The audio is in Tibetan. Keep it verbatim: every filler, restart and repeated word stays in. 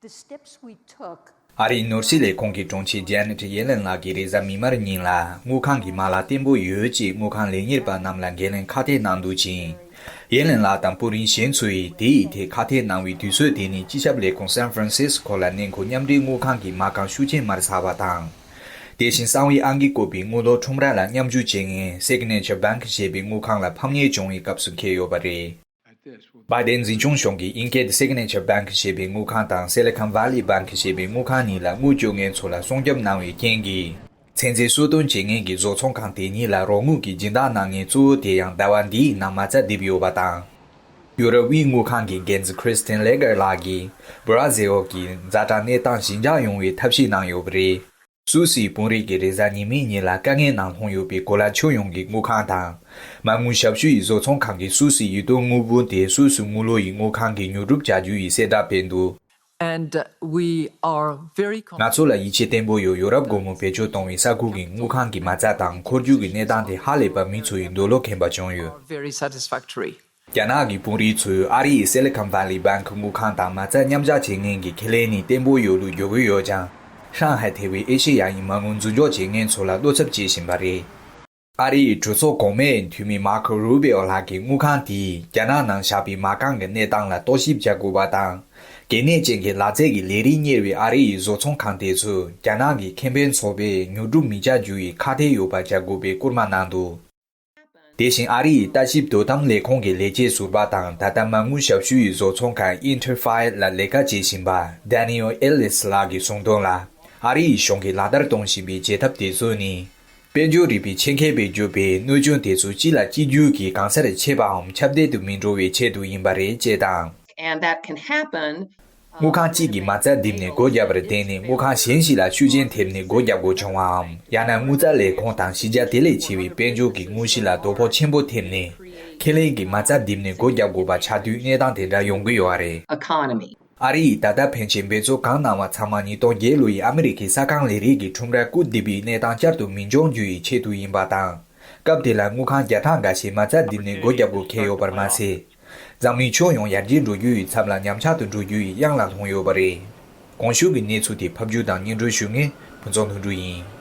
The steps we took ཨ་རིའི་ནོར་སྲིད་ལས་ཁུངས་ཀྱི་དྲུང་ཆེ་ཇེ་ནེ་ཊི་ཡེ་ལེན་ལགས་ཀྱིས་རེས་གཟའ་མིག་དམར་ཉིན་ལ་དངུལ་ཁང་གི་མ་ལག་བརྟན་པོ་ཡོད་ཅེས་དངུལ་ཁང་ལས་གཉེར་པ་རྣམས་ལ་འགན་ལེན་ཁ་གཏད་གནང་འདུག་ཅིང་། ཡེ་ལེན་ལགས་དང་དཔོན་རིགས་གཞན་ཚོས་དེ་ཡི་ཐད་ཁ་གཏད་གནང་བའི་དུས་ཚོད་དེ་ནི་སྤྱི་ཁྱབ་ལས་ཁུངས་སན་ཧྥ་རན་སིས་ཀོ་ལ་གནས་འཁོད་མཉམ་འབྲེལ་དངུལ་ཁང་གི་མ་རྐང་ཤུགས་ཆེན་མར་ཟགས་པ་དང་། དེ་བཞིན་གསང་བའི་ཨང་ཀི་བཀོད་པའི་དངུལ་ལོར་ཁྲོམ་ར་ལ་མཉམ་ཞུགས་བྱེད་མཁན་སི་གྷི་ནེ་ཆར་བྷེང་ཀི་ཞེས་པའི་དངུལ་ཁང་ལ་ཕམ་ཉེས་བྱུང་བའི་སྐབས་སུ་འཁེལ་ཡོད་པ་རེད། བྷའི་ཌེན་འཛིན་སྐྱོང་གཞུང་གིས་ཨིན་སྐད་སི་གྷི་ནེ་ཆར་བྷེང་ཀི་ཞེས་པའི་དངུལ་ཁང་དང་སི་ལི་ཁོན་ཝེ་ལི་བྷེང་ཀི་ཞེས་པའི་དངུལ་ཁང་གཉིས་ལ་དངུལ་བཅོལ་མཁན་ཚོ་ལ་སྲུང་སྐྱོབ་གནང་བའི་རྐྱེན་གྱིས། ཚན་རྩལ་གསོལ་སྟོན་བྱེད་མཁན་གྱི་བཟོ་ཚོང་ཁང་དེ་གཉིས་ལ་རོགས་དངུལ་གྱི་སྦྱིན་བདག་གནང་མཁན་གཙོ་བོ་དེ་ཡང་ཟླ་བ་འདིའི་ནང་མ་རྩ་རྡིབ་ཡོད་པ་དང་། ཡུ་རོབ་དབུས་དངུལ་ཁང་གི་འགན་འཛིན་ཁྲིས་ཏིན་ལེ་གར་ལགས་ཀྱིས་བྷ་ར་ཟིལ་གྱི་ཛ་དྲག་གནས་སྟངས་ཞི་འཇགས་ཡོང་བའི་ཐབས་ཤེས་གནང་ཡོད་པ་རེད། སུད་སིའི་དཔོན་རིགས་ཀྱིས་རེས་གཟའ་ཉི་མའི་ཉིན་ལ་དཀའ་ངལ་ནང་ལྷུང་ཡོད་པའི་གོ་ལ་ཁྱོན་ཡོངས་ཀྱི་དངུལ་ཁང་དང་། མ་དངུལ་ཞབས་ཞུ་ཡི་བཟོ་ཚོང་ཁང་གིས་སུད་སིའི་ཡུལ་དོན་དངུལ་བུན་དེ་སུད་སི་དངུལ་ལོར་ཡི་དངུལ་ཁང་གིས་ཉོ་སྒྲུབ་བྱ་རྒྱུ་ཡི་གསལ་བསྒྲགས་སྤེལ་འདུག And we are very ང་ཚོ་ལ་ཡིད་ཆེས་བརྟན་པོ་ཡོད། ཡོ་རོབ་སྒོར་མོ་བེད་སྤྱོད་གཏོང་བའི་ས་ཁུལ་གྱི་དངུལ་ཁང་གི་མ་རྩ་དང་འཁོར་རྒྱུག་གི་གནས་སྟངས་དེ་ཧ་ལས་པ་མི་ཚོ་ཡི་འདོད་བློ་ཁེངས་པ་བྱུང་ཡོད། Very satisfactory. རྒྱ་ནག་གི་དཔོན་རིགས་ཚོས་ཨ་རི་ཡི་སི་ལི་ཁོན་ཝེ་ལི་བྷེང་ཀི་དངུལ་ཁང་དང་མ་རྩ་མཉམ་བཞག་བྱེད་མཁན་གྱི་ཁེ་ལས་ནི་བརྟན་པོ་ཡོད་ལུགས་བརྗོད་ཀྱི་ཡོད་ཀྱང་། ཧྲང་ཧའེ་ཐེ་བའི་ཨེ་ཤེ་ཡ་ཡི་མ་དངུལ་འཛུགས་འཇོག་བྱེད་མཁན་ཚོ་ལ་བློ་འཚབ་བྱེད་བཞིན་པ་རེད། ཨ་རི་ཡི་གྲོས་ཚོགས་གོང་མའི་འཐུས་མི་མར་ཁོ་རུ་བེའོ་ལགས་ཀྱིས་དངུལ་ཁང་དེས་རྒྱ་ནག་ནང་བཞག་པའི་མ་རྐང་གི་གནས་སྟངས་ལ་རྟོག་ཞིབ་བྱ་དགོས་པ་དང་། གལ་གནད་ཅན་གྱི་ལག་རྩལ་གྱི་ལས་རིགས་གཉེར་བའི་ཨ་རི་ཡི་བཟོ་ཚོང་ཁང་དེ་ཚོས་རྒྱ་ནག་གི་ཁེ་ཕན་ཚོགས་པས་ཉོ་སྒྲུབ་མི་བྱ་རྒྱུ་ཡི་ཁ་གཏད་ཡོད་པ་བྱ་དགོས་པའི་སྐུལ་མ་གནང་འདུག་དེ་བཞིན་ཨ་རི་ཡི་ལྟ་ཞིབ་དོ་དམ་ལས་ཁུངས་ཀྱི་ལས་བྱེད་ཟུར་པ་དང་ད་ལྟ་མ་དངུལ་ཞབས་ཞུའི་བཟོ་ཚོང་ཁང་ཨིན་ཐེར་ཕའེ་ལ་ལས་ཀ་བྱེད་བཞིན་པ་ཌེ་ནི་ཨེལ་ཨེ་ལིས་ལགས་ཀྱིས་གསུངས་དོན་ལ། ཨ་རི་ཡི་གཞུང་གིས་ལག་བསྟར་གཏོང་བཞིན་པའི་བྱེད་ཐབས་དེ་ཚོ་ནི། དཔལ་འབྱོར་རིག་པའི་ཆེད་མཁས་པས་བརྗོད་པའི་གནོད་སྐྱོན་དེ་ཚོ་སྤྱི་ལ་གཅིག་གྱུར་གྱིས་གང་སར་མཆེད་པའམ་ཁྱབ་གདལ་དུ་མི་འགྲོ་བའི་ཆེད་དུ་ཡིན་པ་རེད་ཅེས་དང་། And that can happen དངུལ་ཁང་གཅིག་གིས་མ་རྩ་རྡིབ་ནས་སྒོ་བརྒྱབ་པར་བརྟེན་ནས་དངུལ་ཁང་གཞན་ཞིག་ལ་ཤུགས་རྐྱེན་ཐེབས་ནས་སྒོ་བརྒྱབ་དགོས་བྱུང་བའམ། ཡང་ན་དངུལ་རྩ་ལས་ཁུངས་དང་གཞི་རྒྱ་དེ་ལས་ཆེ་བའི་དཔལ་འབྱོར་གྱི་དངོས་གཞི་ལ་དོ་ཕོག་ཆེན་པོ་ཐེབས་ནས། ཁེ་ལས་ཀྱིས་མ་རྩ་རྡིབ་ནས་སྒོ་བརྒྱབ་དགོས་པ་ཆགས་དུས་གནས་སྟངས་དེ་འདྲ་ཡོང་གི་ཡོད་རེད། Economy. ཨ་རི་ཡིས་ད་ལྟ་ཕན་ཆད་འབད་རྩོལ་གང་གནང་བ་ཚང་མ་ཉིས་སྟོང་བརྒྱད་ལོ་ཡི་ཨ་མི་རི་ཀའི་ས་ཁང་ལས་རིགས་ཀྱི་ཁྲོམ་རར་སྐུར་བསྡད་པའི་གནས་སྟངས་བསྐྱར་དུ་མི་འབྱུང་རྒྱུ་ཡི་ཆེད་དུ་ཡིན་པ་དང་། སྐབས་དེ་ལ་དངུལ་ཁང་བརྒྱ་ཕྲག་འགའ་ཤས་མ་རྩ་རྡིབ་ནས་སྒོ་བརྒྱབ་དགོས་འཁེལ་ཡོད་པར་མ་ཟད། འཛམ་གླིང་ཁྱོན་ཡོངས་ཡར་རྒྱས་འགྲོ་རྒྱུ་ཡི་ཚབ་ལ་ཉམས་ཆག་ཏུ་འགྲོ་རྒྱུ་ཡི་གཡང་ལ་ལྷུང་ཡོད་པ་རེད། གོང་ཞུས་ཀྱི་གནས་ཚུལ་དེ་ཕབ་སྒྱུར་དང་སྙན་སྒྲོན་ཞུ་མཁན་ཕུན་ཚོགས་ལྷུན་གྲུབ་ཡིན།